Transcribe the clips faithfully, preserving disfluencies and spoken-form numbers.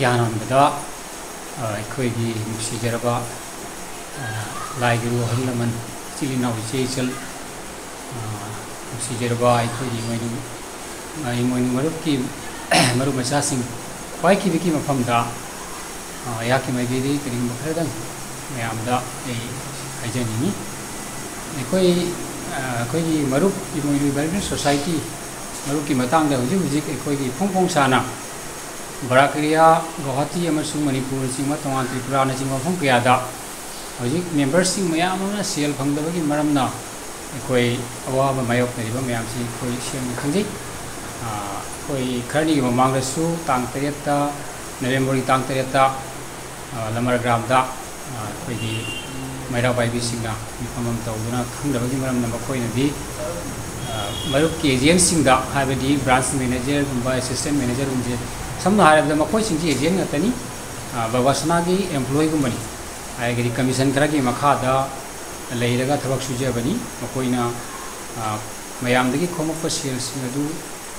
ꯌꯥꯅꯍꯟꯕꯗ, ꯑ, ꯑꯩꯈꯣꯏꯒꯤ ꯅꯨꯡꯁꯤꯖꯔꯕ, ꯑ, ꯂꯥꯏꯒꯨꯔꯨ ꯑꯍꯜ ꯂꯃꯟ, ꯏꯆꯤꯜ ꯏꯅꯥꯎ, ꯏꯆꯦ ꯏꯆꯜ, ꯑ, ꯅꯨꯡꯁꯤꯖꯔꯕ ꯑꯩꯈꯣꯏꯒꯤ ꯏꯃꯣꯏꯅꯨ, ꯑ, ꯏꯃꯣꯏꯅꯨ ꯃꯔꯨꯞꯀꯤ ꯃꯔꯨꯞ ꯃꯆꯥꯁꯤꯡ ꯋꯥꯏꯈꯤꯕꯒꯤ ꯃꯐꯝꯗ, ꯑ, ꯑꯩꯍꯥꯛꯀꯤ ꯃꯥꯏꯀꯩꯗꯒꯤ ꯀꯔꯤꯒꯨꯝꯕ ꯈꯔꯗꯪ ꯃꯌꯥꯝꯗ ꯑꯩ ꯍꯥꯏꯖꯅꯤꯡꯉꯤ꯫ ꯑꯩꯈꯣꯏ, ꯑ, ꯑꯩꯈꯣꯏꯒꯤ ꯃꯔꯨꯞ ꯏꯃꯣꯏꯅꯨ Welfare Society ꯃꯔꯨꯞꯀꯤ ꯃꯇꯥꯡꯗ ꯍꯧꯖꯤꯛ ꯍꯧꯖꯤꯛ ꯑꯩꯈꯣꯏꯒꯤ ꯐꯣꯡ ꯐꯣꯡ ꯁꯥꯅ ꯕꯔꯥꯛ ꯑꯦꯔꯤꯌꯥ, ꯒꯧꯍꯥꯇꯤ ꯑꯃꯁꯨꯡ ꯃꯅꯤꯄꯨꯔꯅꯆꯤꯡꯕ, ꯇꯣꯉꯥꯟ ꯇ꯭ꯔꯤꯄꯨꯔꯥꯅꯆꯤꯡꯕ ꯃꯐꯝ ꯀꯌꯥꯗ ꯍꯧꯖꯤꯛ ꯃꯦꯝꯕꯔꯁꯤꯡ ꯃꯌꯥꯝ ꯑꯃꯅ ꯁꯦꯜ ꯐꯪꯗꯕꯒꯤ ꯃꯔꯝꯅ ꯑꯩꯈꯣꯏ ꯑꯋꯥꯕ ꯃꯥꯌꯣꯛꯅꯔꯤꯕ ꯃꯌꯥꯝꯁꯤ ꯑꯩꯈꯣꯏ ꯁꯦꯡꯅ ꯈꯪꯖꯩ꯫ ꯑ, ꯑꯩꯈꯣꯏ ꯈꯔꯅꯤꯒꯤ ꯃꯃꯥꯡꯗꯁꯨ ꯇꯥꯡ ꯇꯔꯦꯠꯇ, ꯅꯕꯦꯝꯕꯔꯒꯤ ꯇꯥꯡ ꯇꯔꯦꯠꯇ, ꯑ, ꯂꯃꯔ ꯒ꯭ꯔꯥꯝꯗ, ꯑ, ꯑꯩꯈꯣꯏꯒꯤ ꯃꯩꯔꯥ ꯄꯥꯏꯕꯤꯁꯤꯡꯅ ꯃꯤꯐꯝ ꯑꯃ ꯇꯧꯗꯨꯅ ꯈꯪꯗꯕꯒꯤ ꯃꯔꯝꯅ ꯃꯈꯣꯏꯅꯗꯤ, ꯑ, ꯃꯔꯨꯞꯀꯤ ꯑꯦꯖꯦꯟꯁꯤꯡꯗ, ꯍꯥꯏꯕꯗꯤ ꯕ꯭ꯔꯥꯟꯁ ꯃꯦꯅꯦꯖꯔꯒꯨꯝꯕ, ꯑꯦꯁꯤꯁꯇꯦꯟ ꯃꯦꯅꯦꯖꯔꯒꯨꯝꯕꯁꯦ, ꯁꯝꯅ ꯍꯥꯏꯔꯕꯗ ꯃꯈꯣꯏꯁꯤꯡꯁꯤ ꯑꯦꯖꯦꯟ ꯉꯥꯛꯇꯅꯤ, ꯑ, ꯕꯕꯥꯁꯅꯥꯒꯤ ꯑꯦꯝꯄ꯭ꯂꯣꯌꯤꯒꯨꯝꯕꯅꯤ꯫ ꯍꯥꯏꯔꯒꯗꯤ ꯀꯃꯤꯁꯟ ꯈꯔꯒꯤ ꯃꯈꯥꯗ ꯂꯩꯔꯒ ꯊꯕꯛ ꯁꯨꯖꯕꯅꯤ꯫ ꯃꯈꯣꯏꯅ, ꯑ, ꯃꯌꯥꯝꯗꯒꯤ ꯈꯣꯝꯃꯛꯄ ꯁꯦꯜꯁꯤꯡ ꯑꯗꯨ,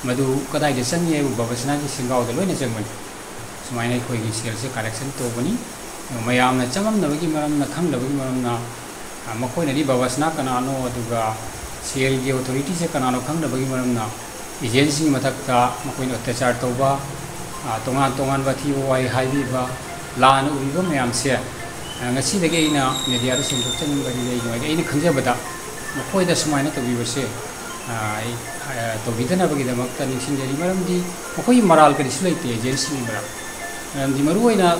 ꯃꯗꯨ ꯀꯗꯥꯏꯗ ꯆꯪꯉꯤ ꯍꯥꯏꯕꯨ ꯕꯕꯥꯁꯅꯥꯒꯤ ꯁꯦꯟꯒꯥꯎꯗ ꯂꯣꯏꯅ ꯆꯪꯕꯅꯤ꯫ ꯁꯨꯃꯥꯏꯅ ꯑꯩꯈꯣꯏꯒꯤ ꯁꯦꯜꯁꯦ ꯀꯂꯦꯛꯁꯟ ꯇꯧꯕꯅꯤ꯫ ꯃꯌꯥꯝꯅ ꯆꯃꯝꯅꯕꯒꯤ ꯃꯔꯝꯅ, ꯈꯪꯗꯕꯒꯤ ꯃꯔꯝꯅ, ꯑ, ꯃꯈꯣꯏꯅꯗꯤ ꯕꯕꯥꯁꯅꯥ ꯀꯅꯥꯅꯣ, ꯑꯗꯨꯒ ꯁꯦꯜꯒꯤ ꯑꯣꯊꯣꯔꯤꯇꯤꯁꯦ ꯀꯅꯥꯅꯣ ꯈꯪꯗꯕꯒꯤ ꯃꯔꯝꯅ ꯑꯦꯖꯦꯟꯁꯤꯒꯤ ꯃꯊꯛꯇ ꯃꯈꯣꯏꯅ ꯑꯇ꯭ꯌꯥꯆꯥꯔ ꯇꯧꯕ, ꯑ, ꯇꯣꯉꯥꯟ ꯇꯣꯉꯥꯟꯕ ꯑꯊꯤꯕ ꯋꯥꯍꯩ ꯍꯥꯏꯕꯤꯕ, ꯂꯥꯟꯅ ꯎꯕꯤꯕ ꯃꯌꯥꯝꯁꯦ, ꯑ, ꯉꯁꯤꯗꯒꯤ ꯑꯩꯅ ꯃꯦꯗꯤꯌꯥꯗ ꯁꯦꯡꯗꯣꯛꯆꯅꯤꯡꯕꯗꯤ ꯂꯩ, ꯅꯨꯡꯉꯥꯏꯇꯦ꯫ ꯑꯩꯅ ꯈꯪꯖꯕꯗ ꯃꯈꯣꯏꯗ ꯁꯨꯃꯥꯏꯅ ꯇꯧꯕꯤꯕꯁꯦ, ꯑ, ꯑꯩ, ꯑ, ꯇꯧꯕꯤꯗꯅꯕꯒꯤꯗꯃꯛꯇ ꯅꯤꯡꯁꯤꯡꯖꯔꯤ꯫ ꯃꯔꯝꯗꯤ ꯃꯈꯣꯏꯒꯤ ꯃꯔꯥꯜ ꯀꯔꯤꯁꯨ ꯂꯩꯇꯦ ꯑꯦꯖꯦꯟꯁꯤꯒꯤ ꯃꯔꯥꯜ꯫ ꯃꯔꯝꯗꯤ ꯃꯔꯨꯑꯣꯏꯅ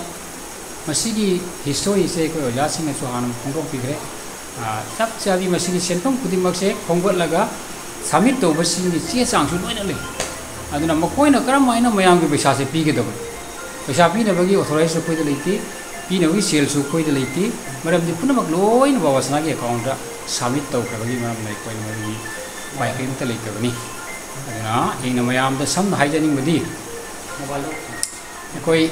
ꯃꯁꯤꯒꯤ ꯍꯤꯁꯇꯣꯔꯤꯁꯦ ꯑꯩꯈꯣꯏ ꯑꯣꯖꯥꯁꯤꯡꯅꯁꯨ ꯍꯥꯟꯅ ꯐꯣꯡꯗꯣꯛꯄꯤꯈ꯭ꯔꯦ꯫ ꯑ, ꯆꯞ ꯆꯥꯕꯤ ꯃꯁꯤꯒꯤ ꯁꯦꯟꯐꯝ ꯈꯨꯗꯤꯡꯃꯛꯁꯦ ꯈꯣꯝꯒꯠꯂꯒ ꯁꯕꯃꯤꯠ ꯇꯧꯕꯁꯤꯡꯒꯤ ꯆꯦ ꯆꯥꯡꯁꯨ ꯂꯣꯏꯅ ꯂꯩ꯫ ꯑꯗꯨꯅ ꯃꯈꯣꯏꯅ ꯀꯔꯝ ꯍꯥꯏꯅ ꯃꯌꯥꯝꯒꯤ ꯄꯩꯁꯥꯁꯦ ꯄꯤꯒꯗꯕꯅꯣ? ꯄꯩꯁꯥ ꯄꯤꯅꯕꯒꯤ ꯑꯣꯊꯣꯔꯥꯏꯖꯁꯨ ꯑꯩꯈꯣꯏꯗ ꯂꯩꯇꯦ, ꯄꯤꯅꯕꯒꯤ ꯁꯦꯜꯁꯨ ꯑꯩꯈꯣꯏꯗ ꯂꯩꯇꯦ꯫ ꯃꯔꯝꯗꯤ ꯄꯨꯝꯅꯃꯛ ꯂꯣꯏꯅ ꯕꯕꯥꯁꯅꯥꯒꯤ ꯑꯦꯀꯥꯎꯟꯗ ꯁꯕꯃꯤꯠ ꯇꯧꯈ꯭ꯔꯕꯒꯤ ꯃꯔꯝꯅ ꯑꯩꯈꯣꯏꯅ ꯃꯗꯨꯒꯤ ꯎꯄꯥꯏ ꯀꯔꯤꯝꯇ ꯂꯩꯇꯕꯅꯤ꯫ ꯑꯗꯨꯅ ꯑꯩꯅ ꯃꯌꯥꯝꯗ ꯁꯝꯅ ꯍꯥꯏꯖꯅꯤꯡꯕꯗꯤ, ꯑꯩꯈꯣꯏ,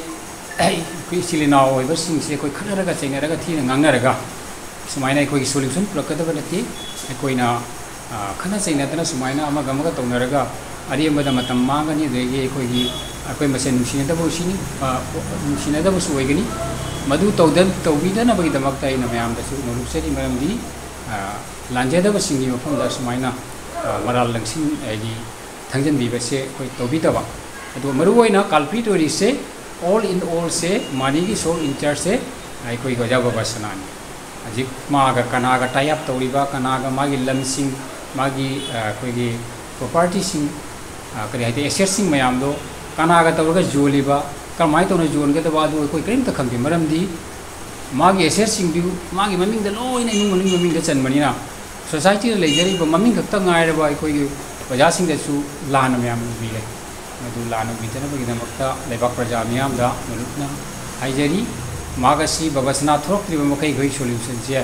ꯑꯩꯈꯣꯏ ꯏꯆꯤꯜ ꯏꯅꯥꯎ ꯑꯣꯏꯕꯁꯤꯡꯁꯦ ꯑꯩꯈꯣꯏ ꯈꯠꯅꯔꯒ ꯆꯩꯅꯔꯒ ꯊꯤꯅ ꯉꯥꯡꯅꯔꯒ ꯁꯨꯃꯥꯏꯅ ꯑꯩꯈꯣꯏꯒꯤ ꯁꯣꯂꯨꯁꯟ ꯄꯨꯔꯛꯀꯗꯕ ꯅꯠꯇꯦ꯫ ꯑꯩꯈꯣꯏꯅ, ꯑ, ꯈꯠꯅ ꯆꯩꯅꯗꯅ ꯁꯨꯃꯥꯏꯅ ꯑꯃꯒ ꯑꯃꯒ ꯇꯧꯅꯔꯒ ꯑꯔꯦꯝꯕꯗ ꯃꯇꯝ ꯃꯥꯡꯒꯅꯤ, ꯑꯗꯨꯗꯒꯤ ꯑꯩꯈꯣꯏꯒꯤ, ꯑꯩꯈꯣꯏ ꯃꯁꯦꯟ ꯅꯨꯡꯁꯤꯅꯗꯕ ꯎꯁꯤꯅꯤ, ꯑ, ꯅꯨꯡꯁꯤꯅꯗꯕꯁꯨ ꯑꯣꯏꯒꯅꯤ꯫ ꯃꯗꯨ ꯇꯧꯗ-, ꯇꯧꯕꯤꯗꯅꯕꯒꯤꯗꯃꯛꯇ ꯑꯩꯅ ꯃꯌꯥꯝꯗꯁꯨ ꯅꯣꯂꯨꯛꯆꯔꯤ꯫ ꯃꯔꯝꯗꯤ, ꯑ, ꯂꯥꯟꯖꯗꯕꯁꯤꯡꯒꯤ ꯃꯐꯝꯗ ꯁꯨꯃꯥꯏꯅ, ꯑ, ꯃꯔꯥꯜ ꯂꯪꯁꯤꯟ, ꯍꯥꯏꯗꯤ, ꯊꯪꯖꯤꯟꯕꯤꯕꯁꯦ ꯑꯩꯈꯣꯏ ꯇꯧꯕꯤꯗꯕ꯫ ꯑꯗꯨꯒ ꯃꯔꯨꯑꯣꯏꯅ culprit ꯑꯣꯏꯔꯤꯁꯦ, all in all say, ꯃꯥꯅꯤꯒꯤ sole in charge ꯁꯦ ꯑꯩꯈꯣꯏꯒꯤ ꯑꯣꯖꯥ ꯕꯕꯥꯁꯅꯥꯅꯤ꯫ ꯍꯧꯖꯤꯛ ꯃꯥꯒ ꯀꯅꯥꯒ tie up ꯇꯧꯔꯤꯕ, ꯀꯅꯥꯒ ꯃꯥꯒꯤ ꯂꯝꯁꯤꯡ, ꯃꯥꯒꯤ, ꯑ, ꯑꯩꯈꯣꯏꯒꯤ propertyꯁꯤꯡ, ꯑ, ꯀꯔꯤ ꯍꯥꯏꯇꯥꯔꯦ, assetꯁꯤꯡ ꯃꯌꯥꯝꯗꯣ ꯀꯅꯥꯒ ꯇꯧꯔꯒ ꯌꯣꯜꯂꯤꯕ, ꯀꯔꯝꯍꯥꯏꯅ ꯇꯧꯅ ꯌꯣꯟꯒꯗꯕ, ꯑꯗꯨ ꯑꯩꯈꯣꯏ ꯀꯔꯤꯝꯇ ꯈꯪꯗꯦ꯫ ꯃꯔꯝꯗꯤ ꯃꯥꯒꯤ assetꯁꯤꯡꯗꯨ ꯃꯥꯒꯤ ꯃꯃꯤꯡꯗ ꯂꯣꯏꯅ, ꯏꯃꯨꯡ ꯃꯅꯨꯡ ꯃꯃꯤꯡꯗ ꯆꯟꯕꯅꯤꯅ, societyꯗ ꯂꯩꯖꯔꯤꯕ ꯃꯃꯤꯡ ꯈꯛꯇ ꯉꯥꯏꯔꯕ ꯑꯩꯈꯣꯏꯒꯤ ꯑꯣꯖꯥꯁꯤꯡꯗꯁꯨ ꯂꯥꯟꯅ ꯃꯌꯥꯝ ꯎꯕꯤꯔꯦ꯫ ꯃꯗꯨ ꯂꯥꯟꯅ ꯎꯕꯤꯗꯅꯕꯒꯤꯗꯃꯛꯇ ꯂꯩꯕꯥꯛ ꯄ꯭ꯔꯖꯥ ꯃꯤꯌꯥꯝꯗ ꯃꯔꯨꯞꯅ ꯍꯥꯏꯖꯔꯤ, ꯃꯍꯥꯛ ꯑꯁꯤ ꯕꯕꯁꯅꯥ ꯊꯣꯛꯂꯛꯇ꯭ꯔꯤꯕ ꯃꯈꯩ ꯑꯩꯈꯣꯏ solutionꯁꯦ, ꯑ,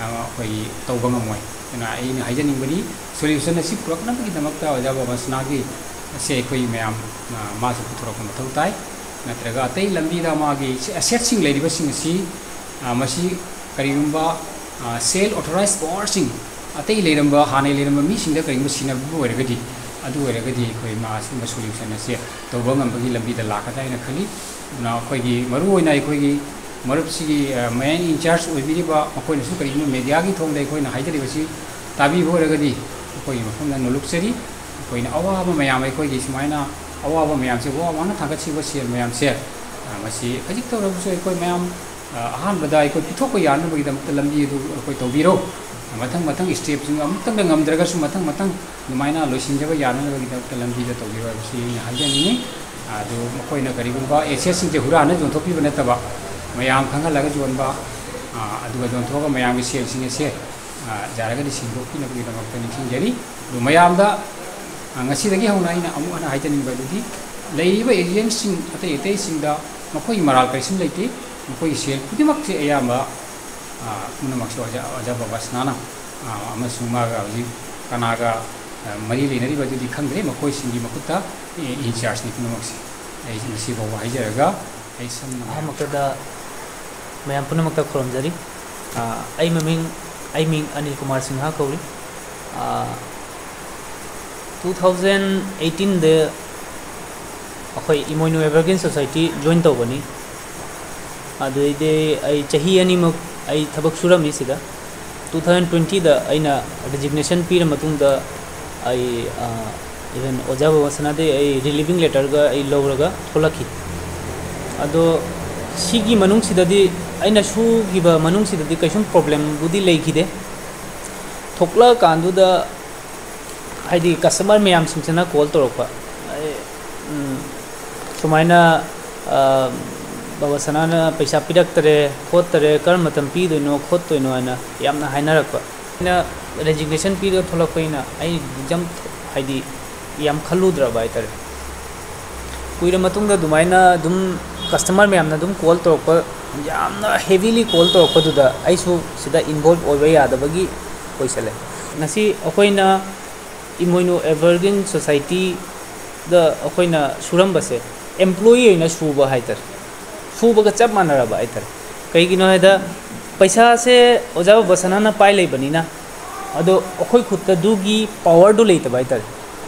ꯑꯩꯈꯣꯏꯒꯤ ꯇꯧꯕ ꯉꯝꯃꯣꯏ꯫ ꯑꯗꯨꯅ ꯑꯩꯅ ꯍꯥꯏꯖꯅꯤꯡꯕꯗꯤ, solution ꯑꯁꯤ ꯄꯨꯔꯛꯅꯕꯒꯤꯗꯃꯛꯇ ꯑꯣꯖꯥ ꯕꯕꯁꯅꯥꯒꯤ ꯑꯁꯦ ꯑꯩꯈꯣꯏ ꯃꯌꯥꯝ, ꯑ, ꯃꯥꯁꯨ ꯄꯨꯊꯣꯔꯛꯄ ꯃꯊꯧ ꯇꯥꯏ꯫ ꯅꯠꯇ꯭ꯔꯒ ꯑꯇꯩ ꯂꯝꯕꯤꯗ ꯃꯥꯒꯤ assetꯁꯤꯡ ꯂꯩꯔꯤꯕꯁꯤꯡ ꯑꯁꯤ, ꯑ, ꯃꯁꯤ ꯀꯔꯤꯒꯨꯝꯕ, ꯑ, sale authorized powerꯁꯤꯡ, ꯑꯇꯩ ꯂꯩꯔꯝꯕ, ꯍꯥꯟꯅ ꯂꯩꯔꯝꯕ ꯃꯤꯁꯤꯡꯗ ꯀꯔꯤꯒꯨꯝꯕ ꯁꯤꯟꯅꯕꯤꯕ ꯑꯣꯏꯔꯒꯗꯤ, ꯑꯗꯨ ꯑꯣꯏꯔꯒꯗꯤ ꯑꯩꯈꯣꯏ ꯃꯥ ꯑꯁꯤꯒꯨꯝꯕ solution ꯑꯁꯦ ꯇꯧꯕ ꯉꯝꯕꯒꯤ ꯂꯝꯕꯤꯗ ꯂꯥꯛꯀꯗ꯭ꯔꯥ ꯍꯥꯏꯅ ꯈꯜꯂꯤ꯫ ꯑꯗꯨꯅ ꯑꯩꯈꯣꯏꯒꯤ ꯃꯔꯨꯑꯣꯏꯅ ꯑꯩꯈꯣꯏꯒꯤ ꯃꯔꯨꯞꯁꯤꯒꯤ, ꯑ, main in charge ꯑꯣꯏꯕꯤꯔꯤꯕ ꯃꯈꯣꯏꯅꯁꯨ ꯀꯔꯤꯒꯨꯝꯕ mediaꯒꯤ ꯊꯣꯡꯗ ꯑꯩꯈꯣꯏꯅ ꯍꯥꯏꯖꯔꯤꯕꯁꯤ ꯇꯥꯕꯤꯕ ꯑꯣꯏꯔꯒꯗꯤ ꯑꯩꯈꯣꯏꯒꯤ ꯃꯐꯝꯗ ꯅꯣꯂꯨꯛꯆꯔꯤ꯫ ꯑꯩꯈꯣꯏꯅ ꯑꯋꯥꯕ ꯃꯌꯥꯝ, ꯑꯩꯈꯣꯏꯒꯤ ꯁꯨꯃꯥꯏꯅ ꯑꯋꯥꯕ ꯃꯌꯥꯝꯁꯦ, ꯋꯥ ꯋꯥꯅ ꯊꯥꯡꯒꯠꯈꯤꯕ ꯁꯦꯜ ꯃꯌꯥꯝꯁꯦ, ꯑ, ꯃꯁꯤ ꯈꯖꯤꯛꯇ ꯑꯣꯏꯔꯕꯁꯨ ꯑꯩꯈꯣꯏ ꯃꯌꯥꯝ, ꯑ, ꯑꯍꯥꯟꯕꯗ ꯑꯩꯈꯣꯏ ꯄꯤꯊꯣꯛꯄ ꯌꯥꯅꯕꯒꯤꯗꯃꯛꯇ ꯂꯝꯕꯤ ꯑꯗꯨ ꯑꯩꯈꯣꯏ ꯇꯧꯕꯤꯔꯣ꯫ ꯃꯊꯪ ꯃꯊꯪ stepꯁꯤꯡ ꯑꯃꯨꯛꯇꯪꯗ ꯉꯝꯗ꯭ꯔꯒꯁꯨ ꯃꯊꯪ ꯃꯊꯪ ꯑꯗꯨꯃꯥꯏꯅ ꯂꯣꯏꯁꯤꯟꯖꯕ ꯌꯥꯅꯅꯕꯒꯤꯗꯃꯛꯇ ꯂꯝꯕꯤꯗ ꯇꯧꯕꯤꯔꯣ ꯍꯥꯏꯕꯁꯤ ꯑꯩꯅ ꯍꯥꯏꯖꯅꯤꯡꯉꯤ꯫ ꯑꯗꯨ ꯃꯈꯣꯏꯅ ꯀꯔꯤꯒꯨꯝꯕ assetꯁꯤꯡꯁꯦ ꯍꯨꯔꯥꯟꯅ ꯌꯣꯟꯊꯣꯛꯄꯤꯕ ꯅꯠꯇꯕ, ꯃꯌꯥꯝ ꯈꯪꯍꯜꯂꯒ ꯌꯣꯟꯕ, ꯑ, ꯑꯗꯨꯒ ꯌꯣꯟꯊꯣꯛꯑꯒ ꯃꯌꯥꯝꯒꯤ ꯁꯦꯜꯁꯤꯡ ꯑꯁꯦ, ꯑ, ꯌꯥꯔꯒꯗꯤ ꯁꯦꯡꯗꯣꯛꯄꯤꯅꯕꯒꯤꯗꯃꯛꯇ ꯅꯤꯡꯁꯤꯡꯖꯔꯤ꯫ ꯑꯗꯨ ꯃꯌꯥꯝꯗ, ꯑ, ꯉꯁꯤꯗꯒꯤ ꯍꯧꯅ ꯑꯩꯅ ꯑꯃꯨꯛ ꯍꯟꯅ ꯍꯥꯏꯖꯅꯤꯡꯕ ꯑꯗꯨꯗꯤ, ꯂꯩꯔꯤꯕ agentꯁꯤꯡ ꯑꯇꯩ ꯑꯇꯩꯁꯤꯡꯗ ꯃꯈꯣꯏꯒꯤ ꯃꯔꯥꯜ ꯀꯔꯤꯁꯨ ꯂꯩꯇꯦ꯫ ꯃꯈꯣꯏꯒꯤ ꯁꯦꯜ ꯈꯨꯗꯤꯡꯃꯛꯁꯦ ꯑꯌꯥꯝꯕ, ꯑ, ꯄꯨꯝꯅꯃꯛꯁꯦ ꯑꯣꯖꯥ, ꯑꯣꯖꯥ ꯕꯕꯥꯁꯅꯥꯅ, ꯑ, ꯑꯃꯁꯨꯡ ꯃꯥꯒ ꯍꯧꯖꯤꯛ ꯀꯅꯥꯒ, ꯑ, ꯃꯔꯤ ꯂꯩꯅꯔꯤꯕ ꯑꯗꯨꯗꯤ ꯈꯪꯗ꯭ꯔꯦ꯫ ꯃꯈꯣꯏꯁꯤꯡꯒꯤ ꯃꯈꯨꯠꯇ, ꯑ, in chargeꯅꯤ ꯄꯨꯝꯅꯃꯛꯁꯦ꯫ ꯑꯩ ꯃꯁꯤꯐꯥꯎꯕ ꯍꯥꯏꯖꯔꯒ ꯑꯩ ꯁꯝꯅ ꯑꯍꯥꯟꯕꯃꯛꯇꯗ ꯃꯌꯥꯝ ꯄꯨꯝꯅꯃꯛꯇ ꯈꯨꯔꯨꯝꯖꯔꯤ꯫ ꯑ, ꯑꯩ ꯃꯃꯤꯡ, ꯑꯩ ꯃꯤꯡ ꯑꯅꯤꯜ ꯀꯨꯃꯥꯔ ꯁꯤꯡꯍ ꯀꯧꯏ꯫ ꯑ, ꯇꯨ ꯊꯥꯎꯖꯟ ꯑꯩꯠꯇꯤꯟꯗ ꯑꯩꯈꯣꯏ ꯏꯃꯣꯏꯅꯨ ꯑꯦꯚꯔꯒ꯭ꯔꯤꯟ ꯁꯣꯁꯥꯏꯇꯤ ꯖꯣꯏꯟ ꯇꯧꯕꯅꯤ꯫ ꯑꯗꯨꯗꯩꯗꯤ ꯑꯩ ꯆꯍꯤ ꯑꯅꯤꯃꯛ ꯑꯩ ꯊꯕꯛ ꯁꯨꯔꯝꯃꯤ ꯁꯤꯗ꯫ ꯇꯨ ꯊꯥꯎꯖꯟ ꯇ꯭ꯋꯦꯟꯇꯤꯗ ꯑꯩꯅ ꯔꯤꯖꯤꯒꯅꯦꯁꯟ ꯄꯤꯔ ꯃꯇꯨꯡꯗ ꯑꯩ, ꯑ, ꯏꯚꯟ ꯑꯣꯖꯥ ꯕꯕꯥꯁꯅꯥꯗꯩ ꯑꯩ ꯔꯤꯂꯤꯚꯤꯡ ꯂꯦꯇꯔꯒ ꯑꯩ ꯂꯧꯔꯒ ꯊꯣꯛꯂꯛꯈꯤ꯫ ꯑꯗꯣ ꯁꯤꯒꯤ ꯃꯅꯨꯡꯁꯤꯗꯗꯤ, ꯑꯩꯅ ꯁꯨꯈꯤꯕ ꯃꯅꯨꯡꯁꯤꯗꯗꯤ ꯀꯩꯁꯨꯝ ꯄ꯭ꯔꯣꯕ꯭ꯂꯦꯝꯕꯨꯗꯤ ꯂꯩꯈꯤꯗꯦ꯫ ꯊꯣꯛꯂꯛꯑꯀꯥꯟꯗꯨꯗ ꯍꯥꯏꯗꯤ ꯀꯁꯇꯃꯔ ꯃꯌꯥꯝꯁꯤꯡꯁꯤꯅ ꯀꯣꯜ ꯇꯧꯔꯛꯄ, ꯑꯩ, ꯎꯝ, ꯁꯨꯃꯥꯏꯅ, ꯑ, ꯕꯕꯥꯁꯅꯥꯅ ꯄꯩꯁꯥ ꯄꯤꯔꯛꯇꯔꯦ, ꯈꯣꯠꯇꯔꯦ, ꯀꯔꯝꯕ ꯃꯇꯝ ꯄꯤꯗꯣꯏꯅꯣ ꯈꯣꯠꯇꯣꯏꯅꯣ ꯍꯥꯏꯅ ꯌꯥꯝꯅ ꯍꯥꯏꯅꯔꯛꯄ꯫ ꯑꯩꯅ ꯔꯦꯖꯤꯒꯅꯦꯁꯟ ꯄꯤꯔꯒ ꯊꯣꯛꯂꯛꯄꯅꯤꯅ ꯑꯩ ꯑꯦꯛꯖꯥꯝ ꯍꯥꯏꯗꯤ ꯌꯥꯝ ꯈꯜꯂꯨꯗ꯭ꯔꯕ ꯍꯥꯏꯇꯥꯔꯦ꯫ ꯀꯨꯏꯔ ꯃꯇꯨꯡꯗ ꯑꯗꯨꯃꯥꯏꯅ ꯑꯗꯨꯝ ꯀꯁꯇꯃꯔ ꯃꯌꯥꯝꯅ ꯑꯗꯨꯝ ꯀꯣꯜ ꯇꯧꯔꯛꯄ, ꯌꯥꯝꯅ ꯍꯦꯚꯤꯂꯤ ꯀꯣꯜ ꯇꯧꯔꯛꯄꯗꯨꯗ ꯑꯩꯁꯨ ꯁꯤꯗ ꯏꯟꯚꯣꯜꯕ ꯑꯣꯏꯕ ꯌꯥꯗꯕꯒꯤ ꯑꯣꯏꯁꯜꯂꯦ꯫ ꯉꯁꯤ ꯑꯩꯈꯣꯏꯅ ꯏꯃꯣꯏꯅꯨ ꯑꯦꯚꯔꯒ꯭ꯔꯤꯟ ꯁꯣꯁꯥꯏꯇꯤꯗ ꯑꯩꯈꯣꯏꯅ ꯁꯨꯔꯝꯕꯁꯦ ꯑꯦꯝꯄ꯭ꯂꯣꯌꯤ ꯑꯣꯏꯅ ꯁꯨꯕ ꯍꯥꯏꯇꯥꯔꯦ, ꯁꯨꯕꯒ ꯆꯞ ꯃꯥꯟꯅꯔꯕ ꯍꯥꯏꯇꯥꯔꯦ꯫ ꯀꯩꯒꯤꯅꯣ ꯍꯥꯏꯗ, ꯄꯩꯁꯥꯁꯦ ꯑꯣꯖꯥ ꯕꯕꯥꯁꯅꯥꯅ ꯄꯥꯏ ꯂꯩꯕꯅꯤꯅ, ꯑꯗꯣ ꯑꯩꯈꯣꯏ ꯈꯨꯠꯇ ꯑꯗꯨꯒꯤ ꯄꯋꯥꯔꯗꯨ ꯂꯩꯇꯕ ꯍꯥꯏꯇꯥꯔꯦ꯫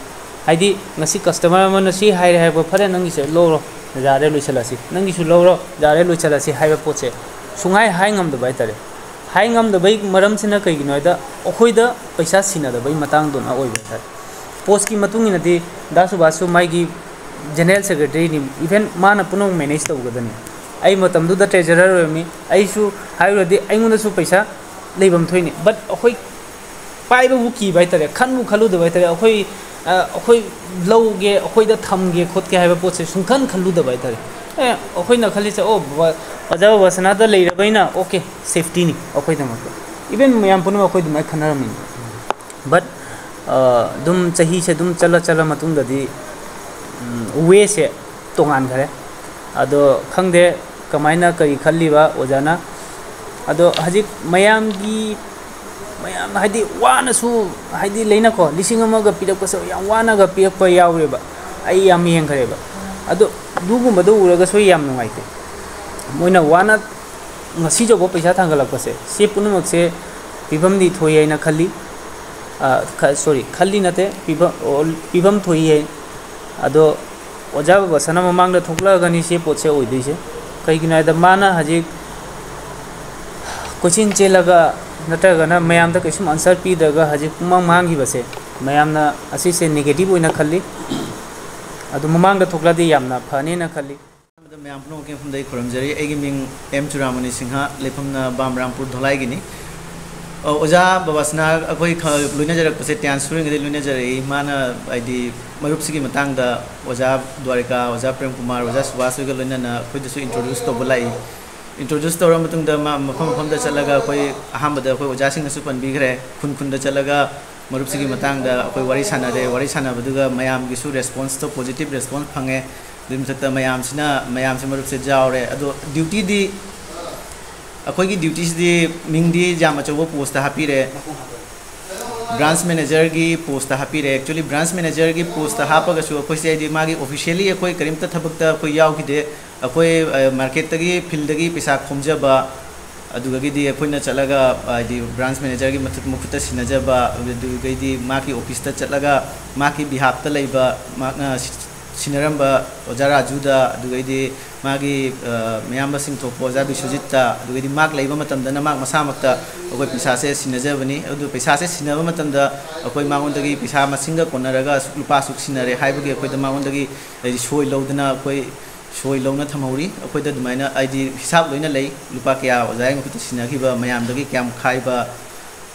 ꯍꯥꯏꯗꯤ ꯉꯁꯤ ꯀꯁꯇꯃꯔ ꯑꯃꯅ ꯁꯤ ꯍꯥꯏꯔꯦ ꯍꯥꯏꯕ, "ꯐꯔꯦ, ꯅꯪꯒꯤꯁꯦ ꯂꯧꯔꯣ, ꯌꯥꯔꯦ, ꯂꯣꯏꯁꯤꯜꯂꯁꯤ, ꯅꯪꯒꯤꯁꯨ ꯂꯧꯔꯣ, ꯌꯥꯔꯦ, ꯂꯣꯏꯁꯤꯜꯂꯁꯤ" ꯍꯥꯏꯕ ꯄꯣꯠꯁꯦ ꯁꯨꯡꯍꯥꯏ ꯍꯥꯏ ꯉꯝꯗꯕ ꯍꯥꯏꯇꯥꯔꯦ꯫ ꯍꯥꯏ ꯉꯝꯗꯕꯩ ꯃꯔꯝꯁꯤꯅ ꯀꯩꯒꯤꯅꯣ ꯍꯥꯏꯗ, ꯑꯩꯈꯣꯏꯗ ꯄꯩꯁꯥ ꯁꯤꯟꯅꯗꯕꯩ ꯃꯇꯥꯡꯗꯨꯅ ꯑꯣꯏꯕ ꯍꯥꯏꯇꯥꯔꯦ꯫ ꯄꯣꯁꯀꯤ ꯃꯇꯨꯡ ꯏꯟꯅꯗꯤ ꯗꯥ ꯁꯨꯕꯥꯁꯁꯨ ꯃꯥꯒꯤ ꯖꯦꯅꯔꯦꯜ ꯁꯦꯀ꯭ꯔꯦꯇꯔꯤꯅꯤ, ꯏꯚꯟ ꯃꯥꯅ ꯄꯨꯝꯅꯃꯛ ꯃꯦꯅꯦꯖ ꯇꯧꯒꯗꯕꯅꯤ꯫ ꯑꯩ ꯃꯇꯝꯗꯨꯗ ꯇ꯭ꯔꯦꯖꯔꯔ ꯑꯣꯏꯔꯝꯃꯤ, ꯑꯩꯁꯨ ꯍꯥꯏꯔꯨꯔꯗꯤ ꯑꯩꯉꯣꯟꯗꯁꯨ ꯄꯩꯁꯥ ꯂꯩꯐꯝ ꯊꯣꯛꯏꯅꯤ, ꯕꯠ ꯑꯩꯈꯣꯏ ꯄꯥꯏꯕꯕꯨ ꯀꯤꯕ ꯍꯥꯏꯇꯥꯔꯦ, ꯈꯟꯕꯨ ꯈꯜꯂꯨꯗꯕ ꯍꯥꯏꯇꯥꯔꯦ꯫ ꯑꯩꯈꯣꯏ, ꯑ, ꯑꯩꯈꯣꯏ ꯂꯧꯒꯦ, ꯑꯩꯈꯣꯏꯗ ꯊꯝꯒꯦ ꯈꯣꯠꯀꯦ ꯍꯥꯏꯕ ꯄꯣꯠꯁꯦ ꯁꯨꯡꯈꯟ ꯈꯜꯂꯨꯗꯕ ꯍꯥꯏꯇꯥꯔꯦ꯫ ꯑꯦ, ꯑꯩꯈꯣꯏꯅ ꯈꯜꯂꯤꯁꯦ, "ꯑꯣ, ꯕꯕꯥ, ꯑꯣꯖꯥ ꯕꯕꯥꯁꯅꯥꯗ ꯂꯩꯔꯕꯅꯤꯅ, ꯑꯣꯀꯦ, ꯁꯦꯐꯇꯤꯅꯤ ꯑꯩꯈꯣꯏꯗꯃꯛꯇ"꯫ ꯏꯚꯟ ꯃꯌꯥꯝ ꯄꯨꯝꯅꯃꯛ ꯑꯩꯈꯣꯏ ꯑꯗꯨꯃꯥꯏꯅ ꯈꯟꯅꯔꯝꯃꯤꯅꯤ꯫ ꯕꯠ, ꯑ, ꯑꯗꯨꯝ ꯆꯍꯤꯁꯦ ꯑꯗꯨꯝ ꯆꯠꯂ ꯆꯠꯂ ꯃꯇꯨꯡꯗꯗꯤ, ꯎꯝ, ꯋꯦꯁꯦ ꯇꯣꯉꯥꯟꯈꯔꯦ꯫ ꯑꯗꯣ ꯈꯪꯗꯦ ꯀꯃꯥꯏꯅ ꯀꯔꯤ ꯈꯜꯂꯤꯕ ꯑꯣꯖꯥꯅ꯫ ꯑꯗꯣ ꯍꯧꯖꯤꯛ ꯃꯌꯥꯝꯒꯤ, ꯃꯌꯥꯝ ꯍꯥꯏꯗꯤ ꯋꯥꯅꯁꯨ, ꯍꯥꯏꯗꯤ ꯂꯩꯅꯀꯣ, ꯂꯤꯁꯤꯡ ꯑꯃꯒ ꯄꯤꯔꯛꯄꯁꯨ ꯌꯥꯝ ꯋꯥꯅꯒ ꯄꯤꯔꯛꯄ ꯌꯥꯎꯔꯦꯕ꯫ ꯑꯩ ꯌꯥꯝ ꯌꯦꯡꯈ꯭ꯔꯦꯕ꯫ ꯑꯗꯣ ꯑꯗꯨꯒꯨꯝꯕꯗꯣ ꯎꯔꯒꯁꯨ ꯌꯥꯝ ꯅꯨꯡꯉꯥꯏꯇꯦ꯫ ꯃꯣꯏꯅ ꯋꯥꯅ ꯉꯁꯤ ꯐꯥꯎꯕ ꯄꯩꯁꯥ ꯊꯥꯡꯒꯠꯂꯛꯄꯁꯦ, ꯁꯤ ꯄꯨꯝꯅꯃꯛꯁꯦ ꯄꯤꯐꯝꯗꯤ ꯊꯣꯛꯏ ꯍꯥꯏꯅ ꯈꯜꯂꯤ꯫ ꯁꯣꯔꯤ, ꯈꯜꯂꯤ ꯅꯠꯇꯦ, ꯄꯤꯐꯝ, ꯄꯤꯐꯝ ꯊꯣꯛꯏ ꯍꯥꯏ꯫ ꯑꯗꯣ ꯑꯣꯖꯥ ꯕꯕꯥꯁꯅꯥ ꯃꯃꯥꯡꯗ ꯊꯣꯛꯂꯛꯑꯒꯅꯤ ꯁꯤ ꯄꯣꯠꯁꯦ ꯑꯣꯏꯗꯣꯏꯁꯦ꯫ ꯀꯩꯒꯤꯅꯣ ꯍꯥꯏꯗ ꯃꯥꯅ ꯍꯧꯖꯤꯛ ꯀꯣꯏꯆꯦꯟ ꯆꯦꯜꯂꯒ ꯅꯠꯇ꯭ꯔꯒꯅ ꯃꯌꯥꯝꯗ ꯀꯩꯁꯨꯝ ꯑꯟꯁꯔ ꯄꯤꯗ꯭ꯔꯒ ꯍꯧꯖꯤꯛ ꯄꯨꯡꯃꯥꯡ ꯃꯥꯡꯈꯤꯕꯁꯦ, ꯃꯌꯥꯝꯅ ꯑꯁꯤꯁꯦ ꯅꯦꯒꯦꯇꯤꯚ ꯑꯣꯏꯅ ꯈꯜꯂꯤ꯫ ꯑꯗꯨ ꯃꯃꯥꯡꯗ ꯊꯣꯛꯂꯛꯑꯗꯤ ꯌꯥꯝꯅ ꯐꯅꯦꯅ ꯈꯜꯂꯤ꯫ ꯑꯍꯥꯟꯕꯗ ꯃꯌꯥꯝ ꯄꯨꯝꯅꯃꯛꯀꯤ ꯃꯐꯝꯗ ꯑꯩ ꯈꯨꯔꯨꯝꯖꯔꯤ꯫ ꯑꯩꯒꯤ ꯃꯤꯡ ꯑꯦꯝ ꯆꯨꯔꯥꯃꯅꯤ ꯁꯤꯡꯍ, ꯂꯩꯐꯝꯅ ꯕꯥꯝꯔꯥꯝꯄꯨꯔ, ꯙꯣꯂꯥꯏꯒꯤꯅꯤ꯫ ꯑ, ꯑꯣꯖꯥ ꯕꯕꯥꯁꯅꯥ ꯑꯩꯈꯣꯏ ꯈ-, ꯂꯣꯏꯅꯖꯔꯛꯄꯁꯦ ꯇ꯭ꯌꯥꯟꯁ ꯁꯨꯔꯤꯉꯩꯗꯩ ꯂꯣꯏꯅꯖꯔꯛꯏ꯫ ꯃꯥꯅ ꯍꯥꯏꯗꯤ ꯃꯔꯨꯞꯁꯤꯒꯤ ꯃꯇꯥꯡꯗ ꯑꯣꯖꯥ ꯗ꯭ꯋꯥꯔꯤꯀꯥ, ꯑꯣꯖꯥ ꯄ꯭ꯔꯦꯝ ꯀꯨꯃꯥꯔ, ꯑꯣꯖꯥ ꯁꯨꯕꯥꯁ ꯍꯣꯏꯒ ꯂꯣꯏꯅꯅ ꯑꯩꯈꯣꯏꯗꯁꯨ ꯏꯟꯇ꯭ꯔꯣꯗ꯭ꯌꯨꯁ ꯇꯧꯕ ꯂꯥꯛꯏ꯫ ꯏꯟꯇ꯭ꯔꯣꯗ꯭ꯌꯨꯁ ꯇꯧꯔ ꯃꯇꯨꯡꯗ ꯃꯥ ꯃꯐꯝ ꯃꯐꯝꯗ ꯆꯠꯂꯒ ꯑꯩꯈꯣꯏ ꯑꯍꯥꯟꯕꯗ ꯑꯩꯈꯣꯏ ꯑꯣꯖꯥꯁꯤꯡꯅꯁꯨ ꯄꯟꯕꯤꯈ꯭ꯔꯦ, ꯈꯨꯟ ꯈꯨꯟꯗ ꯆꯠꯂꯒ ꯃꯔꯨꯞꯁꯤꯒꯤ ꯃꯇꯥꯡꯗ ꯑꯩꯈꯣꯏ ꯋꯥꯔꯤ ꯁꯥꯟꯅꯔꯦ꯫ ꯋꯥꯔꯤ ꯁꯥꯟꯅꯕꯗꯨꯒ ꯃꯌꯥꯝꯒꯤꯁꯨ ꯔꯦꯁꯄꯣꯟꯁꯇꯣ, ꯄꯣꯖꯤꯇꯤꯚ ꯔꯦꯁꯄꯣꯟꯁ ꯐꯪꯉꯦ꯫ ꯑꯗꯨꯒꯤ ꯃꯊꯛꯇ ꯃꯌꯥꯝꯁꯤꯅ, ꯃꯌꯥꯝꯁꯤ ꯃꯔꯨꯞꯁꯦ ꯌꯥꯎꯔꯦ꯫ ꯑꯗꯣ ꯗ꯭ꯌꯨꯇꯤꯗꯤ, ꯑꯩꯈꯣꯏꯒꯤ ꯗ꯭ꯌꯨꯇꯤꯁꯤꯗꯤ ꯃꯤꯡꯗꯤ ꯌꯥꯝ ꯑꯆꯧꯕ ꯄꯣꯁꯇ ꯍꯥꯞꯄꯤꯔꯦ, ꯕ꯭ꯔꯥꯟꯁ ꯃꯦꯅꯦꯖꯔꯒꯤ ꯄꯣꯁꯇ ꯍꯥꯞꯄꯤꯔꯦ꯫ ꯑꯦꯛꯆꯨꯋꯦꯂꯤ ꯕ꯭ꯔꯥꯟꯁ ꯃꯦꯅꯦꯖꯔꯒꯤ ꯄꯣꯁꯇ ꯍꯥꯞꯄꯒꯁꯨ ꯑꯩꯈꯣꯏꯁꯦ ꯍꯥꯏꯗꯤ ꯃꯥꯒꯤ ꯑꯣꯐꯤꯁꯤꯌꯦꯜꯂꯤ ꯑꯩꯈꯣꯏ ꯀꯔꯤꯝꯇ ꯊꯕꯛꯇ ꯑꯩꯈꯣꯏ ꯌꯥꯎꯈꯤꯗꯦ꯫ ꯑꯩꯈꯣꯏ, ꯑ, ꯃꯥꯔꯀꯦꯠꯇꯒꯤ, ꯐꯤꯜꯗꯒꯤ ꯄꯩꯁꯥ ꯈꯣꯝꯖꯕ, ꯑꯗꯨꯗꯒꯤꯗꯤ ꯑꯩꯈꯣꯏꯅ ꯆꯠꯂꯒ, ꯍꯥꯏꯗꯤ ꯕ꯭ꯔꯥꯟꯁ ꯃꯦꯅꯦꯖꯔꯒꯤ ꯃꯊꯛ-, ꯃꯈꯨꯠꯇ ꯁꯤꯟꯅꯖꯕ, ꯑꯗꯨꯗꯒꯤꯗꯤ ꯃꯥꯒꯤ ꯑꯣꯐꯤꯁꯇ ꯆꯠꯂꯒ ꯃꯥꯒꯤ ꯕꯤꯍꯥꯞꯇ ꯂꯩꯕ, ꯃꯍꯥꯛꯅ ꯁꯤ-, ꯁꯤꯟꯅꯔꯝꯕ ꯑꯣꯖꯥ ꯔꯥꯖꯨꯗ, ꯑꯗꯨꯗꯒꯤꯗꯤ ꯃꯥꯒꯤ, ꯑ, ꯃꯌꯥꯝꯕꯁꯤꯡ ꯊꯣꯛꯄ ꯑꯣꯖꯥ ꯕꯤꯁ꯭ꯋꯖꯤꯠꯇ, ꯑꯗꯨꯗꯒꯤꯗꯤ ꯃꯍꯥꯛ ꯂꯩꯕ ꯃꯇꯝꯗꯅ ꯃꯍꯥꯛ ꯃꯁꯥꯃꯛꯇ ꯑꯩꯈꯣꯏ ꯄꯩꯁꯥꯁꯦ ꯁꯤꯟꯅꯖꯕꯅꯤ꯫ ꯑꯗꯨ ꯄꯩꯁꯥꯁꯦ ꯁꯤꯟꯅꯕ ꯃꯇꯝꯗ ꯑꯩꯈꯣꯏ ꯃꯉꯣꯟꯗꯒꯤ ꯄꯩꯁꯥ ꯃꯁꯤꯡꯒ ꯀꯣꯟꯅꯔꯒ ꯑꯁꯨꯛ, ꯂꯨꯄꯥ ꯑꯁꯨꯛ ꯁꯤꯟꯅꯔꯦ ꯍꯥꯏꯕꯒꯤ ꯑꯩꯈꯣꯏꯗ ꯃꯉꯣꯟꯗꯒꯤ ꯍꯥꯏꯗꯤ ꯁꯣꯏ ꯂꯧꯗꯅ ꯑꯩꯈꯣꯏ ꯁꯣꯏ ꯂꯧꯅ ꯊꯝꯍꯧꯔꯤ꯫ ꯑꯩꯈꯣꯏꯗ ꯑꯗꯨꯃꯥꯏꯅ ꯍꯥꯏꯗꯤ ꯍꯤꯁꯥꯞ ꯂꯣꯏꯅ ꯂꯩ, ꯂꯨꯄꯥ ꯀꯌꯥ ꯑꯣꯖꯥꯒꯤ ꯃꯈꯨꯠꯇ ꯁꯤꯟꯅꯈꯤꯕ, ꯃꯌꯥꯝꯗꯒꯤ ꯀꯌꯥꯝ ꯈꯥꯏꯕ꯫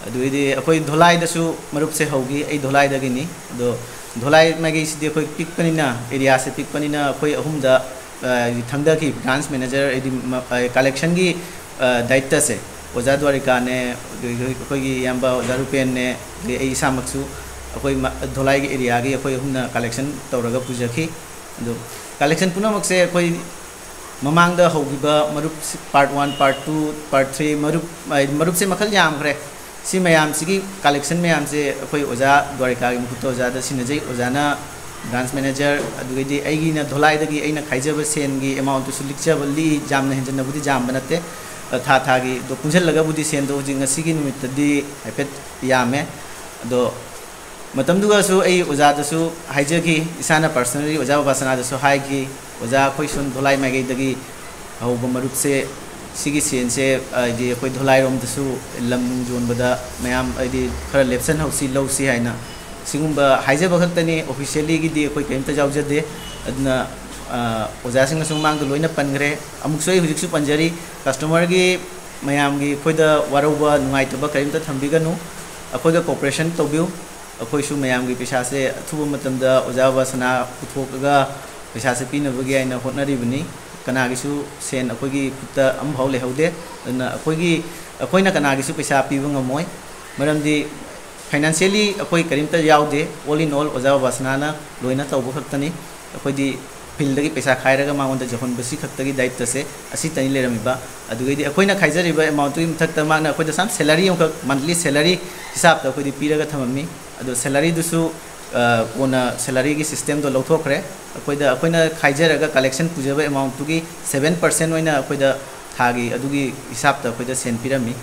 ꯑꯗꯨꯗꯩꯗꯤ ꯑꯩꯈꯣꯏ ꯙꯣꯂꯥꯏꯗꯁꯨ ꯃꯔꯨꯞꯁꯦ ꯍꯧꯈꯤ, ꯑꯩ ꯙꯣꯂꯥꯏꯗꯒꯤꯅꯤ꯫ ꯑꯗꯣ ꯙꯣꯂꯥꯏ ꯃꯥꯏꯀꯩꯁꯤꯗꯤ ꯑꯩꯈꯣꯏ ꯄꯤꯛꯄꯅꯤꯅ, ꯑꯦꯔꯤꯌꯥꯁꯦ ꯄꯤꯛꯄꯅꯤꯅ ꯑꯩꯈꯣꯏ ꯑꯍꯨꯝꯗ, ꯑ, ꯊꯪꯗꯈꯤ꯫ ꯕ꯭ꯔꯥꯟꯁ ꯃꯦꯅꯦꯖꯔ ꯍꯥꯏꯗꯤ ꯃ-, ꯑ, ꯀꯂꯦꯛꯁꯟꯒꯤ, ꯑ, ꯗꯥꯌꯤꯠꯇꯁꯦ ꯑꯣꯖꯥ ꯗ꯭ꯋꯥꯔꯤꯀꯥꯅꯦ, ꯑꯗꯒꯤ ꯑꯩꯈꯣꯏꯒꯤ ꯏꯌꯥꯝꯕ ꯑꯣꯖꯥ ꯔꯨꯄꯦꯟꯅꯦ, ꯑꯗꯩ ꯑꯩ ꯏꯁꯥꯃꯛꯁꯨ ꯑꯩꯈꯣꯏ ꯃ-, ꯙꯣꯂꯥꯏꯒꯤ ꯑꯦꯔꯤꯌꯥꯒꯤ ꯑꯩꯈꯣꯏ ꯑꯍꯨꯝꯅ ꯀꯂꯦꯛꯁꯟ ꯇꯧꯔꯒ ꯄꯨꯖꯈꯤ꯫ ꯑꯗꯣ ꯀꯂꯦꯛꯁꯟ ꯄꯨꯝꯅꯃꯛꯁꯦ ꯑꯩꯈꯣꯏ ꯃꯃꯥꯡꯗ ꯍꯧꯈꯤꯕ ꯃꯔꯨꯞ part one, part two, part three, ꯃꯔꯨꯞ, ꯍꯥꯏꯗꯤ ꯃꯔꯨꯞꯁꯦ ꯃꯈꯜ ꯌꯥꯝꯈ꯭ꯔꯦ꯫ ꯁꯤ ꯃꯌꯥꯝꯁꯤꯒꯤ ꯀꯂꯦꯛꯁꯟ ꯃꯌꯥꯝꯁꯦ ꯑꯩꯈꯣꯏ ꯑꯣꯖꯥ ꯗ꯭ꯋꯥꯔꯤꯀꯥꯒꯤ ꯃꯈꯨꯠꯇ ꯑꯣꯖꯥꯗ ꯁꯤꯟꯅꯖꯩ꯫ ꯑꯣꯖꯥꯅ ꯕ꯭ꯔꯥꯟꯁ ꯃꯦꯅꯦꯖꯔ, ꯑꯗꯨꯗꯒꯤꯗꯤ ꯑꯩꯒꯤꯅ ꯙꯣꯂꯥꯏꯗꯒꯤ ꯑꯩꯅ ꯈꯥꯏꯖꯕ ꯁꯦꯟꯒꯤ ꯑꯦꯃꯥꯎꯟꯠꯇꯨꯁꯨ ꯂꯤꯛꯆꯕ, ꯂꯤꯛꯏ, ꯌꯥꯝꯅ ꯍꯦꯟꯖꯟꯅꯕꯨꯗꯤ ꯌꯥꯝꯕ ꯅꯠꯇꯦ꯫ ꯑ, ꯊꯥ ꯊꯥꯒꯤ ꯑꯗꯣ ꯄꯨꯟꯁꯤꯜꯂꯒꯕꯨꯗꯤ ꯁꯦꯟꯗꯣ ꯍꯧꯖꯤꯛ ꯉꯁꯤꯒꯤ ꯅꯨꯃꯤꯠꯇꯗꯤ ꯍꯥꯏꯐꯦꯠ ꯌꯥꯝꯃꯦ꯫ ꯑꯗꯣ ꯃꯇꯝꯗꯨꯒꯁꯨ ꯑꯩ ꯑꯣꯖꯥꯗꯁꯨ ꯍꯥꯏꯖꯈꯤ, ꯏꯁꯥꯅ personally ꯑꯣꯖꯥ ꯕꯕꯥꯁꯅꯥꯗꯁꯨ ꯍꯥꯏꯈꯤ, "ꯑꯣꯖꯥ, ꯑꯩꯈꯣꯏ ꯁꯣꯝ ꯙꯣꯂꯥꯏ ꯃꯥꯏꯀꯩꯗꯒꯤ ꯍꯧꯕ ꯃꯔꯨꯞꯁꯦ, ꯁꯤꯒꯤ ꯁꯦꯟꯁꯦ ꯍꯥꯏꯗꯤ ꯑꯩꯈꯣꯏ ꯙꯣꯂꯥꯏꯔꯣꯝꯗꯁꯨ ꯂꯝ ꯅꯨꯡ ꯌꯣꯟꯕꯗ ꯃꯌꯥꯝ ꯍꯥꯏꯗꯤ ꯈꯔ ꯂꯦꯞꯁꯟꯍꯧꯁꯤ, ꯂꯧꯁꯤ" ꯍꯥꯏꯅ꯫ ꯁꯤꯒꯨꯝꯕ ꯍꯥꯏꯖꯕ ꯈꯛꯇꯅꯤ, officially ꯒꯤꯗꯤ ꯑꯩꯈꯣꯏ ꯀꯔꯤꯝꯇ ꯌꯥꯎꯖꯗꯦ꯫ ꯑꯗꯨꯅ ꯑꯣꯖꯥꯁꯤꯡꯅꯁꯨ ꯃꯃꯥꯡꯗ ꯂꯣꯏꯅ ꯄꯟꯈ꯭ꯔꯦ꯫ ꯑꯃꯨꯛꯁꯨ ꯑꯩ ꯍꯧꯖꯤꯛꯁꯨ ꯄꯟꯖꯔꯤ, customer ꯒꯤ ꯃꯌꯥꯝꯒꯤ ꯑꯩꯈꯣꯏꯗ ꯋꯥꯔꯧꯕ ꯅꯨꯡꯉꯥꯏꯇꯕ ꯀꯔꯤꯝꯇ ꯊꯝꯕꯤꯒꯅꯨ꯫ ꯑꯩꯈꯣꯏꯒ cooperation ꯇꯧꯕꯤꯌꯨ꯫ ꯑꯩꯈꯣꯏꯁꯨ ꯃꯌꯥꯝꯒꯤ ꯄꯩꯁꯥꯁꯦ ꯑꯊꯨꯕ ꯃꯇꯝꯗ ꯑꯣꯖꯥ ꯕꯕꯥꯁꯅꯥ ꯄꯨꯊꯣꯛꯑꯒ ꯄꯩꯁꯥꯁꯦ ꯄꯤꯅꯕꯒꯤ ꯍꯥꯏꯅ ꯍꯣꯠꯅꯔꯤꯕꯅꯤ꯫ ꯀꯅꯥꯒꯤꯁꯨ ꯁꯦꯟ ꯑꯩꯈꯣꯏꯒꯤ ꯈꯨꯠꯇ ꯑꯃꯐꯥꯎ ꯂꯩꯍꯧꯗꯦ꯫ ꯑꯗꯨꯅ ꯑꯩꯈꯣꯏꯒꯤ, ꯑꯩꯈꯣꯏꯅ ꯀꯅꯥꯒꯤꯁꯨ ꯄꯩꯁꯥ ꯄꯤꯕ ꯉꯝꯃꯣꯏ꯫ ꯃꯔꯝꯗꯤ financially ꯑꯩꯈꯣꯏ ꯀꯔꯤꯝꯇ ꯌꯥꯎꯗꯦ꯫ All in all ꯑꯣꯖꯥ ꯕꯕꯥꯁꯅꯥꯅ ꯂꯣꯏꯅ ꯇꯧꯕ ꯈꯛꯇꯅꯤ꯫ ꯑꯩꯈꯣꯏꯗꯤ field ꯗꯒꯤ ꯄꯩꯁꯥ ꯈꯥꯏꯔꯒ ꯃꯉꯣꯟꯗ ꯌꯧꯍꯟꯕꯁꯤ ꯈꯛꯇꯒꯤ ꯗꯥꯏꯇꯁꯦ ꯑꯁꯤꯇꯅꯤ ꯂꯩꯔꯝꯃꯤꯕ꯫ ꯑꯗꯨꯒꯩꯗꯤ ꯑꯩꯈꯣꯏꯅ ꯈꯥꯏꯖꯔꯤꯕ amount ꯇꯨꯒꯤ ꯃꯊꯛꯇ ꯃꯥꯅ ꯑꯩꯈꯣꯏꯗ some salary ꯑꯃꯈꯛ, monthly salary ꯍꯤꯁꯥꯞꯇ ꯑꯩꯈꯣꯏꯗꯤ ꯄꯤꯔꯒ ꯊꯝꯃꯝꯃꯤ꯫ ꯑꯗꯣ salary ꯗꯨꯁꯨ, ꯑ, ꯀꯣꯟꯅ salary ꯒꯤ system ꯗꯣ ꯂꯧꯊꯣꯛꯈ꯭ꯔꯦ꯫ ꯑꯩꯈꯣꯏꯗ, ꯑꯩꯈꯣꯏꯅ ꯈꯥꯏꯖꯔꯒ collection ꯄꯨꯖꯕ amount ꯇꯨꯒꯤ seven percent ꯑꯣꯏꯅ ꯑꯩꯈꯣꯏꯗ ꯊꯥꯒꯤ ꯑꯗꯨꯒꯤ ꯍꯤꯁꯥꯞꯇ ꯑꯩꯈꯣꯏꯗ ꯁꯦꯟ ꯄꯤꯔꯝꯃꯤ꯫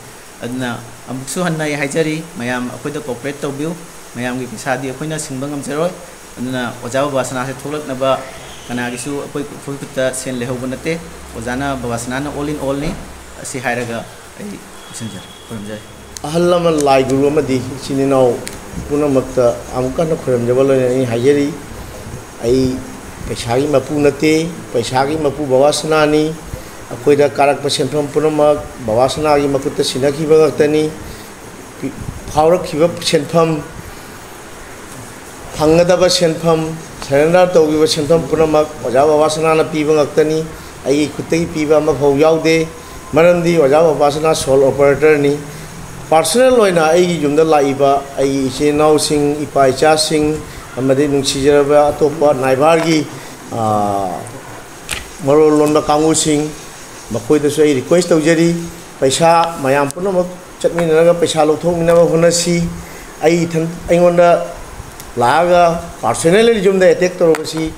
ꯑꯗꯨꯅ ꯑꯃꯨꯛꯁꯨ ꯍꯟꯅ ꯑꯩ ꯍꯥꯏꯖꯔꯤ, ꯃꯌꯥꯝ ꯑꯩꯈꯣꯏꯗ cooperate ꯇꯧꯕꯤꯌꯨ꯫ ꯃꯌꯥꯝꯒꯤ ꯄꯩꯁꯥꯗꯤ ꯑꯩꯈꯣꯏꯅ ꯁꯤꯡꯕ ꯉꯝꯖꯔꯣꯏ꯫ ꯑꯗꯨꯅ ꯑꯣꯖꯥ ꯕꯕꯥꯁꯅꯥꯁꯦ ꯊꯣꯛꯂꯛꯅꯕ ꯀꯅꯥꯒꯤꯁꯨ ꯑꯩꯈꯣꯏ, ꯑꯩꯈꯣꯏ ꯈꯨꯠꯇ ꯁꯦꯟ ꯂꯩꯍꯧꯕ ꯅꯠꯇꯦ꯫ ꯑꯣꯖꯥꯅ, ꯕꯕꯥꯁꯅꯥꯅ all in all ꯅꯤ꯫ ꯑꯁꯤ ꯍꯥꯏꯔꯒ ꯑꯩ ꯂꯣꯏꯁꯤꯟꯖꯔꯦ꯫ ꯈꯨꯔꯨꯝꯖꯔꯦ꯫ ꯑꯍꯜ ꯂꯃꯟ, ꯂꯥꯏ ꯒꯨꯔꯨ ꯑꯃꯗꯤ ꯏꯆꯤꯟ ꯏꯅꯥꯎ ꯄꯨꯝꯅꯃꯛꯇ ꯑꯃꯨꯛꯀ ꯍꯟꯅ ꯈꯨꯔꯨꯝꯖꯕ ꯂꯣꯏꯅꯅ ꯑꯩ ꯍꯥꯏꯖꯔꯤ, ꯑꯩ ꯄꯩꯁꯥꯒꯤ ꯃꯄꯨ ꯅꯠꯇꯦ, ꯄꯩꯁꯥꯒꯤ ꯃꯄꯨ ꯕꯕꯥꯁꯅꯥꯅꯤ꯫ ꯑꯩꯈꯣꯏꯗ ꯀꯥꯔꯛꯄ ꯁꯦꯟꯐꯝ ꯄꯨꯝꯅꯃꯛ ꯕꯕꯥꯁꯅꯥꯒꯤ ꯃꯈꯨꯠꯇ ꯁꯤꯟꯅꯈꯤꯕ ꯉꯥꯛꯇꯅꯤ꯫ ꯄꯤ-, ꯐꯥꯎꯔꯛꯈꯤꯕ ꯁꯦꯟꯐꯝ, ꯐꯪꯒꯗꯕ ꯁꯦꯟꯐꯝ, surrender ꯇꯧꯈꯤꯕ ꯁꯦꯟꯐꯝ ꯄꯨꯝꯅꯃꯛ ꯑꯣꯖꯥ ꯕꯕꯥꯁꯅꯥꯅ ꯄꯤꯕ ꯉꯥꯛꯇꯅꯤ꯫ ꯑꯩꯒꯤ ꯈꯨꯠꯇꯒꯤ ꯄꯤꯕ ꯑꯃꯐꯥꯎ ꯌꯥꯎꯗꯦ꯫ ꯃꯔꯝꯗꯤ ꯑꯣꯖꯥ ꯕꯕꯥꯁꯅꯥ sole operator ꯅꯤ꯫ Personal ꯑꯣꯏꯅ ꯑꯩꯒꯤ ꯌꯨꯝꯗ ꯂꯥꯛꯏꯕ ꯑꯩꯒꯤ ꯏꯆꯤꯟ ꯏꯅꯥꯎꯁꯤꯡ, ꯏꯄꯥ ꯏꯆꯥꯁꯤꯡ, ꯑꯃꯗꯤ ꯅꯨꯡꯁꯤꯖꯔꯕ ꯑꯇꯣꯞꯄ ꯅꯥꯏꯕꯔꯒꯤ, ꯑꯥ, ꯃꯔꯣꯜ ꯂꯣꯟꯕ ꯀꯥꯡꯕꯨꯁꯤꯡ, ꯃꯈꯣꯏꯗꯁꯨ ꯑꯩ request ꯇꯧꯖꯔꯤ, ꯄꯩꯁꯥ ꯃꯌꯥꯝ ꯄꯨꯝꯅꯃꯛ ꯆꯠꯃꯤꯟꯅꯔꯒ ꯄꯩꯁꯥ ꯂꯧꯊꯣꯛꯃꯤꯟꯅꯕ ꯍꯣꯠꯅꯁꯤ꯫ ꯑꯩ ꯏꯊꯟ, ꯑꯩꯉꯣꯟꯗ ꯂꯥꯛꯑꯒ personally ꯌꯨꯝꯗ attack ꯇꯧꯔꯛꯄꯁꯤ,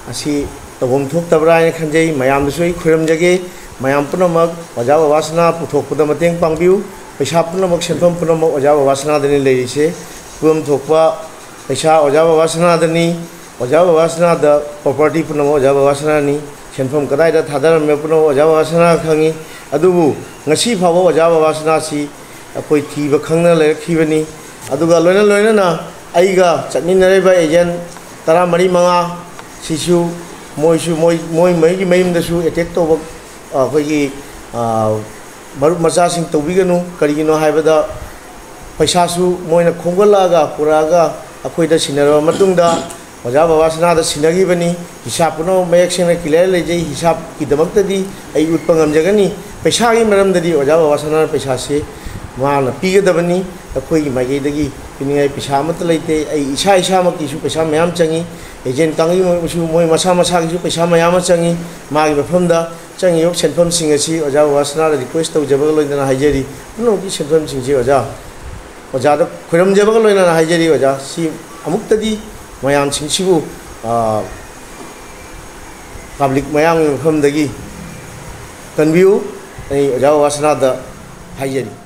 ꯑꯁꯤ ꯇꯧꯐꯝ ꯊꯣꯛꯇꯕ꯭ꯔꯥ ꯍꯥꯏꯅ ꯈꯟꯖꯩ꯫ ꯃꯌꯥꯝꯗꯁꯨ ꯑꯩ ꯈꯨꯔꯨꯝꯖꯒꯦ, ꯃꯌꯥꯝ ꯄꯨꯝꯅꯃꯛ ꯑꯣꯖꯥ ꯕꯕꯥꯁꯅꯥ ꯄꯨꯊꯣꯛꯄꯗ ꯃꯇꯦꯡ ꯄꯥꯡꯕꯤꯌꯨ꯫ ꯄꯩꯁꯥ ꯄꯨꯝꯅꯃꯛ, ꯁꯦꯟꯐꯝ ꯄꯨꯝꯅꯃꯛ ꯑꯣꯖꯥ ꯕꯕꯥꯁꯅꯥꯗꯅꯤ ꯂꯩꯔꯤꯁꯦ꯫ ꯐꯤꯕꯝ ꯊꯣꯛꯄ ꯄꯩꯁꯥ ꯑꯣꯖꯥ ꯕꯕꯥꯁꯅꯥꯗꯅꯤ꯫ ꯑꯣꯖꯥ ꯕꯕꯥꯁꯅꯥꯗ property ꯄꯨꯝꯅꯃꯛ ꯑꯣꯖꯥ ꯕꯕꯥꯁꯅꯥꯅꯤ꯫ ꯁꯦꯟꯐꯝ ꯀꯗꯥꯏꯗ ꯊꯥꯗꯔꯝꯃꯦ ꯄꯨꯝꯅꯃꯛ ꯑꯣꯖꯥ ꯕꯕꯥꯁꯅꯥ ꯈꯪꯉꯤ꯫ ꯑꯗꯨꯕꯨ ꯉꯁꯤ ꯐꯥꯎꯕ ꯑꯣꯖꯥ ꯕꯕꯥꯁꯅꯥꯁꯤ ꯑꯩꯈꯣꯏ ꯊꯤꯕ ꯈꯪꯗꯅ ꯂꯩꯔꯛꯈꯤꯕꯅꯤ꯫ ꯑꯗꯨꯒ ꯂꯣꯏꯅ ꯂꯣꯏꯅꯅ ꯑꯩꯒ ꯆꯠꯃꯤꯟꯅꯔꯤꯕ agent ꯇꯔꯥꯃꯔꯤ ꯃꯉꯥ ꯁꯤꯁꯨ ꯃꯣꯏꯁꯨ ꯃꯣꯏ ꯃꯣꯏ ꯃꯣꯏꯒꯤ ꯃꯌꯨꯝꯗꯁꯨ attack ꯇꯧꯕ ꯑꯩꯈꯣꯏꯒꯤ ꯃꯔꯨꯞ ꯃꯆꯥꯁꯤꯡ ꯇꯧꯕꯤꯒꯅꯨ꯫ ꯀꯔꯤꯒꯤꯅꯣ ꯍꯥꯏꯕꯗ ꯄꯩꯁꯥꯁꯨ ꯃꯣꯏꯅ ꯈꯣꯝꯒꯠꯂꯛꯑꯒ ꯄꯨꯔꯛꯑꯒ ꯑꯩꯈꯣꯏꯗ ꯁꯤꯟꯅꯔꯕ ꯃꯇꯨꯡꯗ ꯑꯣꯖꯥ ꯕꯕꯥꯁꯅꯥꯗ ꯁꯤꯟꯅꯈꯤꯕꯅꯤ꯫ ꯍꯤꯁꯥꯞ ꯄꯨꯝꯅꯃꯛ ꯃꯌꯦꯛ ꯁꯦꯡꯅ clear ꯂꯩꯖꯩ꯫ ꯍꯤꯁꯥꯞꯀꯤꯗꯃꯛꯇꯗꯤ ꯑꯩ ꯎꯠꯄ ꯉꯝꯖꯒꯅꯤ꯫ ꯄꯩꯁꯥꯒꯤ ꯃꯔꯝꯗꯗꯤ ꯑꯣꯖꯥ ꯕꯕꯥꯁꯅꯥꯅ ꯄꯩꯁꯥꯁꯤ ꯃꯥꯅ ꯄꯤꯒꯗꯕꯅꯤ꯫ ꯑꯩꯈꯣꯏꯒꯤ ꯃꯥꯏꯀꯩꯗꯒꯤ ꯄꯤꯅꯤꯡꯉꯥꯏ ꯄꯩꯁꯥ ꯑꯃꯠꯇ ꯂꯩꯇꯦ꯫ ꯑꯩ ꯏꯁꯥ ꯏꯁꯥꯃꯛꯀꯤꯁꯨ ꯄꯩꯁꯥ ꯃꯌꯥꯝ ꯆꯪꯉꯤ꯫ Agent ꯀꯥꯡꯕꯨꯁꯨ ꯃꯣꯏ ꯃꯁꯥ ꯃꯁꯥꯒꯤꯁꯨ ꯄꯩꯁꯥ ꯃꯌꯥꯝ ꯑꯃ ꯆꯪꯉꯤ꯫ ꯃꯥꯒꯤ ꯃꯐꯝꯗ ꯆꯪꯉꯤꯕ ꯁꯦꯟꯐꯝꯁꯤꯡ ꯑꯁꯤ ꯑꯣꯖꯥ ꯕꯕꯥꯁꯅꯥꯗ request ꯇꯧꯖꯕꯒ ꯂꯣꯏꯅꯅ ꯍꯥꯏꯖꯔꯤ꯫ ꯄꯨꯝꯅꯃꯛꯀꯤ ꯁꯦꯟꯐꯝꯁꯤꯡꯁꯤ ꯑꯣꯖꯥ ꯑꯣꯖꯥꯗ ꯈꯣꯏꯔꯝꯖꯕꯒ ꯂꯣꯏꯅꯅ ꯍꯥꯏꯖꯔꯤ ꯑꯣꯖꯥ꯫ ꯁꯤ ꯑꯃꯨꯛꯇꯗꯤ ꯃꯌꯥꯝꯁꯤꯡꯁꯤꯕꯨ public ꯃꯌꯥꯝꯒꯤ ꯃꯐꯝꯗꯒꯤ ꯀꯟꯕꯤꯌꯨ꯫ ꯑꯩ ꯑꯣꯖꯥ ꯕꯕꯥꯁꯅꯥꯗ ꯍꯥꯏꯖꯔꯤ꯫